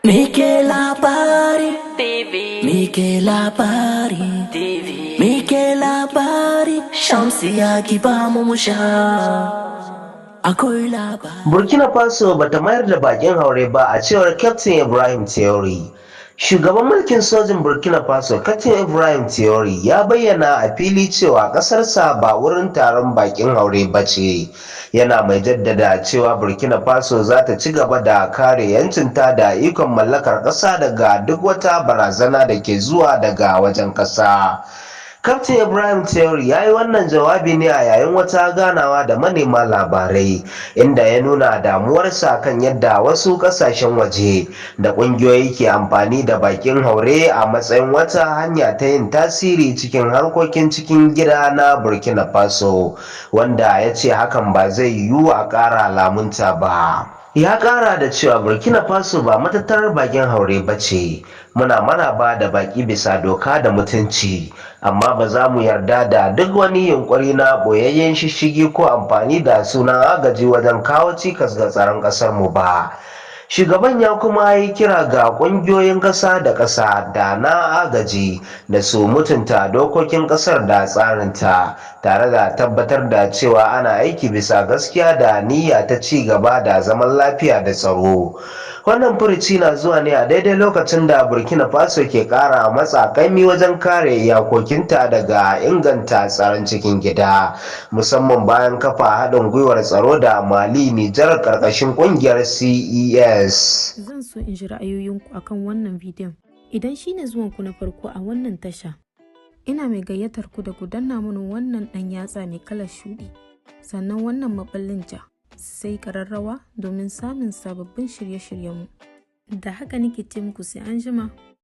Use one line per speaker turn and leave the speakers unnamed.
Muke Labari TV. Muke Labari TV. Muke Labari. Shamsiya, ki ba mu mu sha. Akwai labari.
Burkina Faso bata mayar da bakin haure ba, a cewar Captain Ibrahim Traore. Shugaban mulkin sojin Burkina Faso, Captain Ibrahim Traore, ya bayyana a fili cewa ƙasarsa ba wurin taron bakin haure ba ce. Yana mai jaddada cewa Burkina Faso za ta ci gaba da kare 'yancinta da ikon mallakar ƙasa daga duk wata barazana da ke zuwa daga wajen ƙasa. Kaftin Ibrahim Traore ya yi wannan jawabi ne a yayin wata ganawa da manema labarai, inda ya nuna damuwarsa kan yadda wasu kasashen waje da ƙungiyoyi ke amfani da bakin haure a matsayin wata hanya ta yin tasiri cikin harkokin cikin gida na Burkina Faso, wanda ya ce hakan ba zai yiwu a ƙara lamunta ba. Ya ƙara da cewa Burkina Faso ba matattarar bakin haure ba ce. Muna maraba da baki bisa doka da mutunci, amma ba za mu yarda da duk wani yunkuri na boyayyen shishigi ko amfani da sunan agaji wajen kawo cikas ga tsaron ƙasar mu ba. Shugaban ya kuma yi kira ga ƙungiyoyin ƙasa da ƙasa da na agaji da su mutunta dokokin ƙasar da tsarinta, tare da tabbatar da cewa ana aiki bisa gaskiya da niyya ta ci gaba da zaman lafiya da tsaro. Wannan furuci na zuwa ne a daidai lokacin da Burkina Faso ke kara matsa kaimi wajen kare iyakokinta daga inganta tsaron cikin gida, musamman bayan kafa haɗin gwiwar tsaro da Mali, Nijar ƙarƙashin ƙungiyar CES.
Zan so in ji ra'ayoyinku akan wannan bidiyon. Idan shine zuwanku na farko a wannan tasha, ina mai gayyatar ku da ku danna mana wannan ɗan yatsa mai kalar shuɗi, sannan wannan maɓallin ja, sai ƙararrawa domin samun sababbin shirye-shiryenmu. Da haka nake ce muku sai an jima.